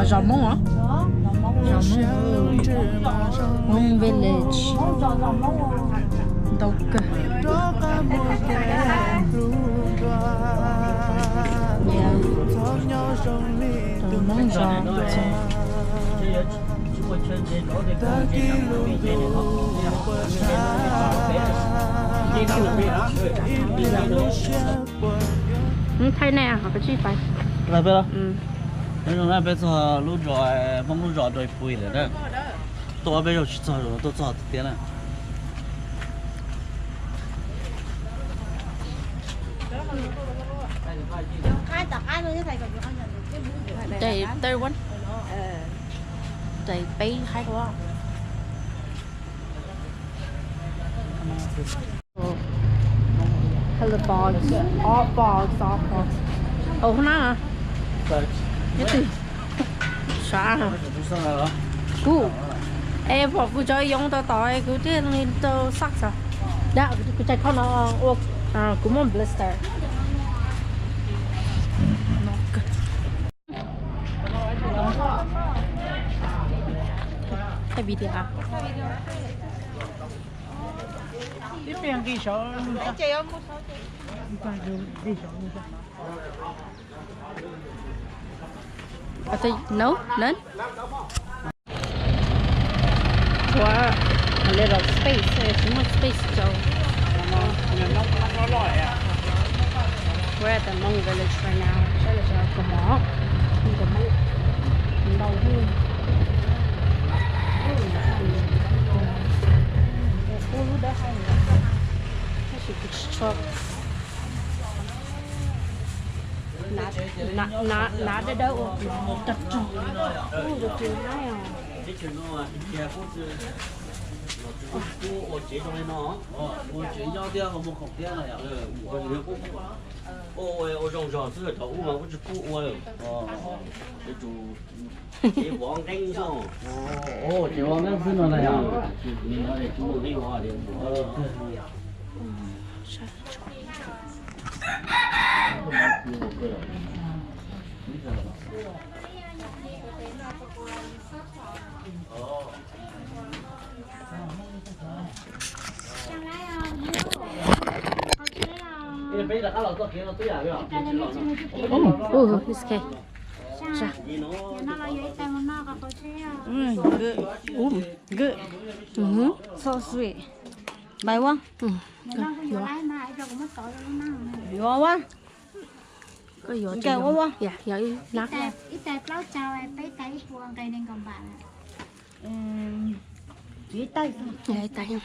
Zos Hmoob os. Zos Hmoob, Hmoob Village. Ntau kawg. Zos Hmoob zos. Thaij nej, peb peb txog lub zos, Hmoob lub zos Doi Pui lawm na. Tuaj ob peb zaug tsis txog, tuaj txog tiag tiag na. Third one. Third page high. Hello, fogs, all fogs, all fogs. Ov, hnab. Nyob twg? Sav. Kuv, es pom kuv cov yoov tom tom kuv thiaj li tau xaj xav. Dab, kuv cais kho no ua, kuv muaj blister. Thaij video. No, none. Tshuav a little space, tsis muaj space rau. We're at the Hmong village right now. Saib lawv tseem ua mov, ua mov ntau heev. Kuv lub dawb hau, tab sis kuv tsis tshua. Hnav dawb dawb ua kuv cog rog. Ub, tus tsis hnav os. Ua zoo zog xwb, thaum ub mas kuv tsis pub ua. Ces ua nqeeb xwb no na yog. Peb rov qab los txoj kev no twb yam li os. Ub, ub, it's okay. Sa. Good. Ub, good. Mhm. So sweet. Bai ua. Mm. Yuav ua. Koj yuav ua ua. Yog, yog ib nab. Ib tais plaub caug, peb tais ib puas nqe nees nkaum npam. Ib tais, ib tais.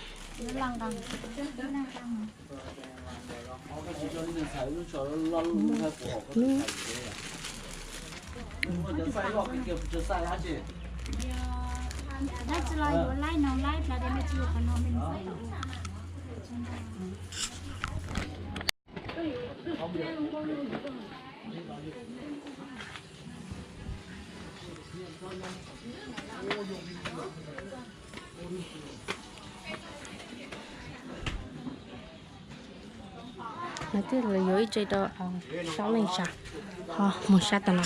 Dab tsi los yuav laib no laib plas de me tsis yuav qhov no me. Lawv twb los yuav ib tse rau sab leej sab, ho mus sab tam no.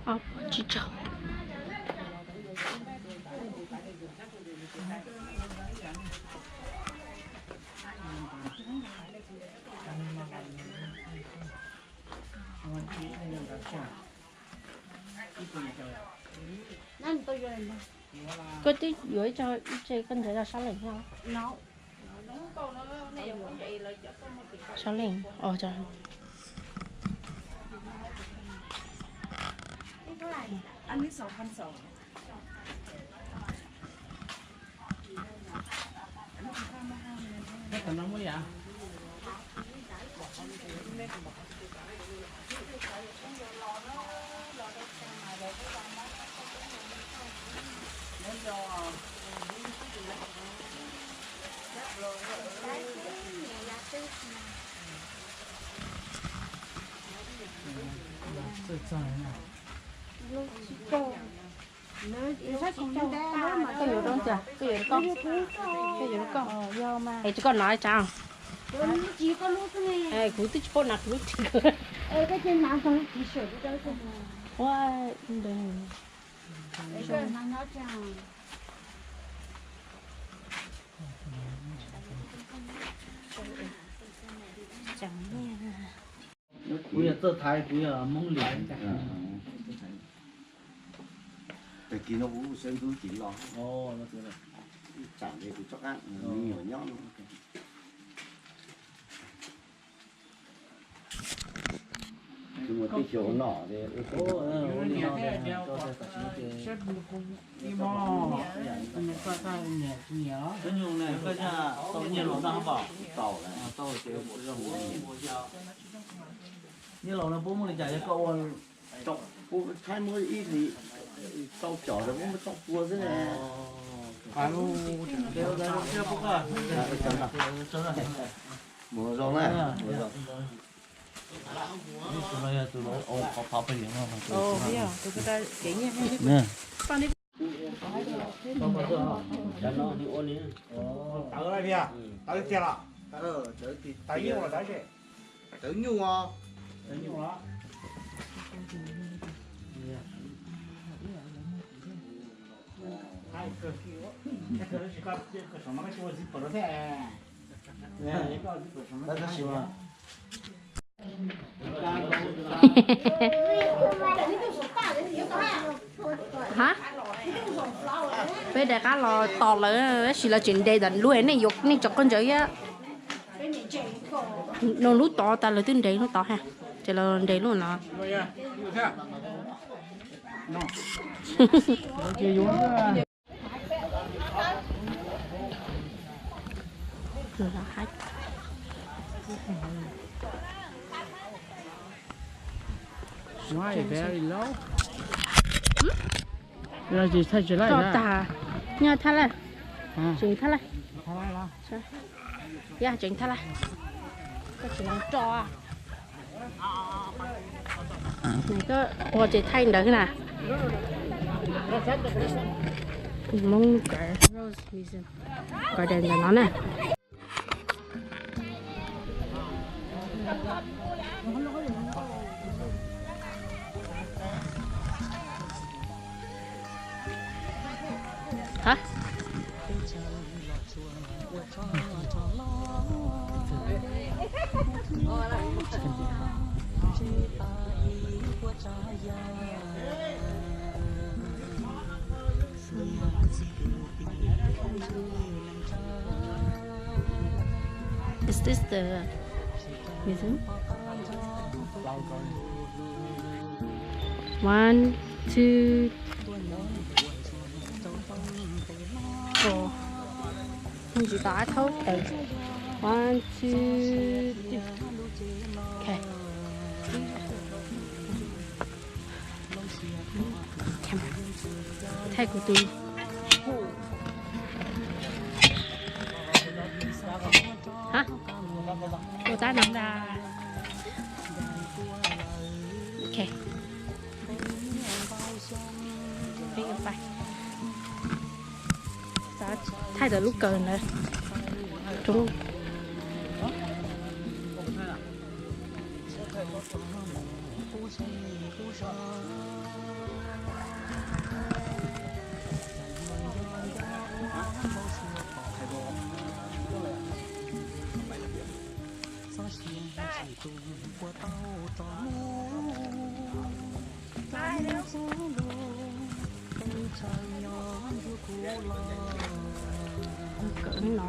Ob phav tsib caug. Koj twb yuav ib co ib tse koj nrhiav rau sab leej no. Sab leej, o, Koj yuav rau ntawd, koj yuav rau koj, koj yuav rau koj. Es tsis koj nov tsav. Kuv twb tsis paub nov kuv lub tsev. Ua, ntawd. Kuv yog txawj Thaib, kuv yog Hmoob Lis. Tag kis no kuv sawv ntxov ces los. Tsam ces kuv tso qab me nyuam nyob no. Tus mus tib xyov no. Tus nyuj ne, koj tau nyiaj los noj hab npam? Tau ces zoo. Nyiaj laus no puab muaj li cas yog koj ua? Thaib muab ib hlis rau caum, muab tau pua xwb ne. Mus zoo na. Tus no yog tus qhov phav pheej yog no. Tawv tiag los? Tawv nyuj os. Ha, peb daim qab los tos lawm, tab sis lawv tseem ntes ntawm lub, nej yuav nej tso khaub ncaws thiab. No lub tod tas lawv twb ntes lub tod ha, ces lawv ntes lub no. Tso tag, nyob thab laj, tseem thab laj. Yog tseem thab laj. Koj tsis mus tso. Koj ua ces thaij ntawd na. Hmoob Garden, Garden ntawm no na. Hab. Is this the museum? One, two, four. Tsis tau ab thaub tes. One, two, three. Okay. Thaij kuv tus. Ha? Ua tab no. Ok. Thaij tau lub kawm ntawd. Roob. Kawm no.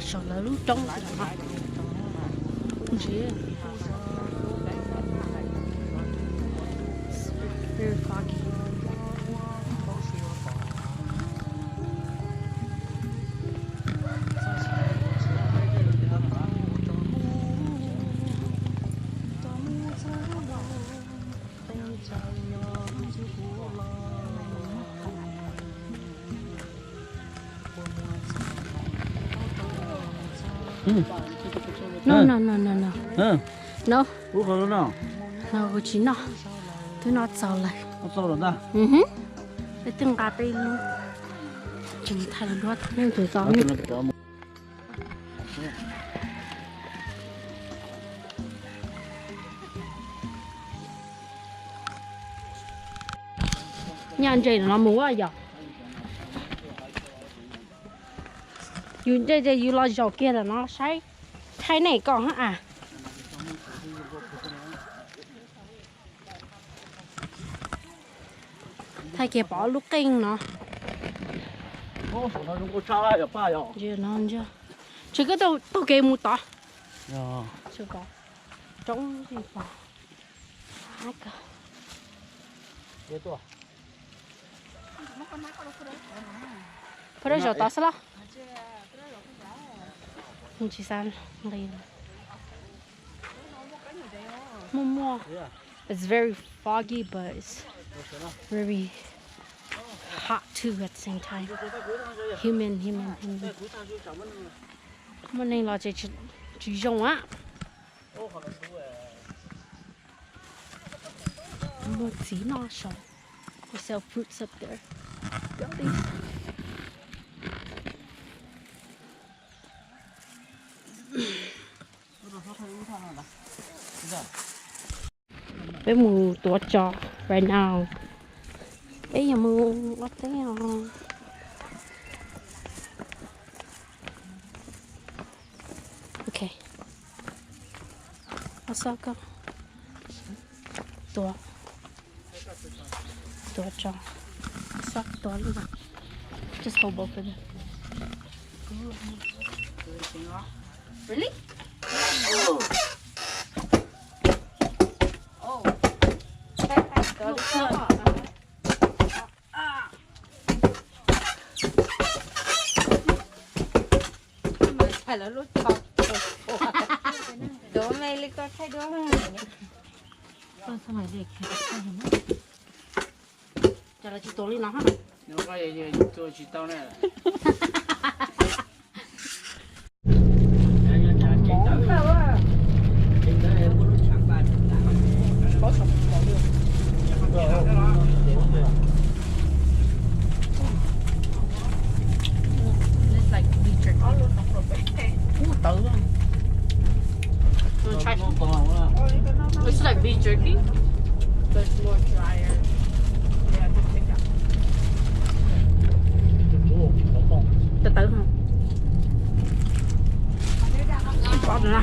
Saum lawv lub roob ntsia. Very foggy. No, no, no, no, no. No. No, kuv tsis noj. Twb noj txaus lawm. Peb twb nqa peb lub. Tseem thaij los duab tau nej tus tau. Nyaj ntses no mus a yog. Yus ntse ces yus los zaum kiag ntawm no saib, thaij nej kom hab as. Thaij kiag pom lub qeej no. Tsis koj taug kev mus tod. Roob pos. Pab dab zaum tod xwb los? Tsis xav nqis. Muaj muaj. It's very foggy, but it's very hot too at the same time. Humid, humid, humid. Muaj neeg los ces tsis zoo a. Muaj txiv noj saud. They sell fruits up there. Got these. Peb mus tuav tso right now. Peb yuav mus ua teb os. Ok. What's up, koj? Tuav. Tuav tso. What's up, tuav li no. Just hold both of them. Really? Oh. Thaij lawv lub tsho. Duav me li koj thaij duab. Cov lawv tsis tuav li no. Tsis tau na. It's like beef jerky. Ub, tawv. Wanna try some? It's like beef jerky, but it's more drier. Tawv tawv. Pov no.